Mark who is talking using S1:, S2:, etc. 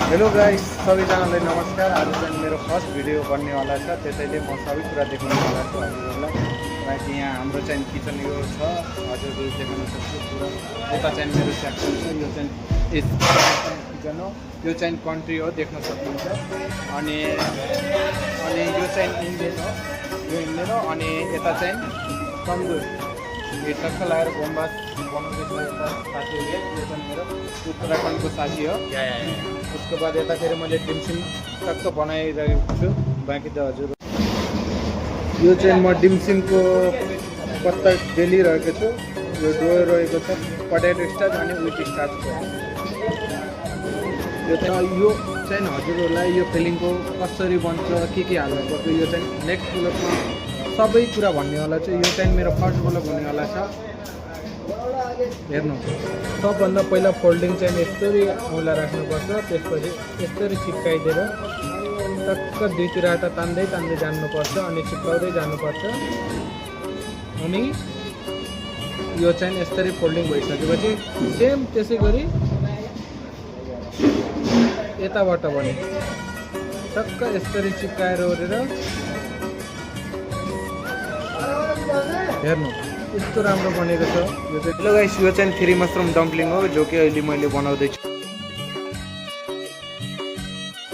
S1: Hello guys, सबैजनालाई नमस्कार। आज चाहिँ मेरो फर्स्ट भिडियो बन्नेवाला छ, त्यसैले म सबै कुरा देखाउनेवाला छु हजुरहरूलाई। किनकि यहाँ हाम्रो चाहिँ किचन यो छ, हजुरले देख्न सक्छु पुरा। यता चाहिँ मेरो सेक्सन छ, यो चाहिँ किचन हो, यो चाहिँ कन्ट्री हो, देख्न सक्नुहुन्छ। अनि यो चाहिँ इन्डियन हो, यो इन्डियन हो। अनि यता चाहिँ तन्दुर, यो टक्क लगाएर बोमबास बनाउँदैछ यता साथीहरूले। यो चाहिँ मेरो उत्तराखण्डको साथी हो। उसको बाद यतातिर मैले डिमसिम टक्क बनाइरहेको छु। बाँकी त हजुर यो चाहिँ म डिमसिमको पत्ता बेलिरहेको छु। यो डो रहेको छ पटेटो स्टार्च अनि विथ स्टार्चको। यो चाहिँ हजुरहरूलाई यो फिलिङको कसरी बन्छ के हाल्नुपर्छ यो चाहिँ नेक्स्ट ब्लगमा सबै कुरा भन्नेवाला छु। यो चाहिँ मेरो फर्स्ट ब्लग हुनेवाला छ। हेर्नु, सबभन्दा पहिला फोल्डिङ चाहिँ यस्तरी औँला राख्नुपर्छ, त्यसपछि यस्तरी चिप्काइदिएर टक्क दुईतिर आटा तान्दै जानुपर्छ अनि चिप्काउँदै जानुपर्छ। अनि यो चाहिँ यस्तरी फोल्डिङ भइसकेपछि सेम त्यसै गरी यताबाट भने टक्क यस्तरी चिप्काएर ओरेर हेर्नु यस्तो राम्रो बनेको छ। यो चाहिँ हेलो गाइस, यो चाहिँ 3 मसरुम डम्पलिङ हो जो कि अहिले मैले बनाउँदैछु।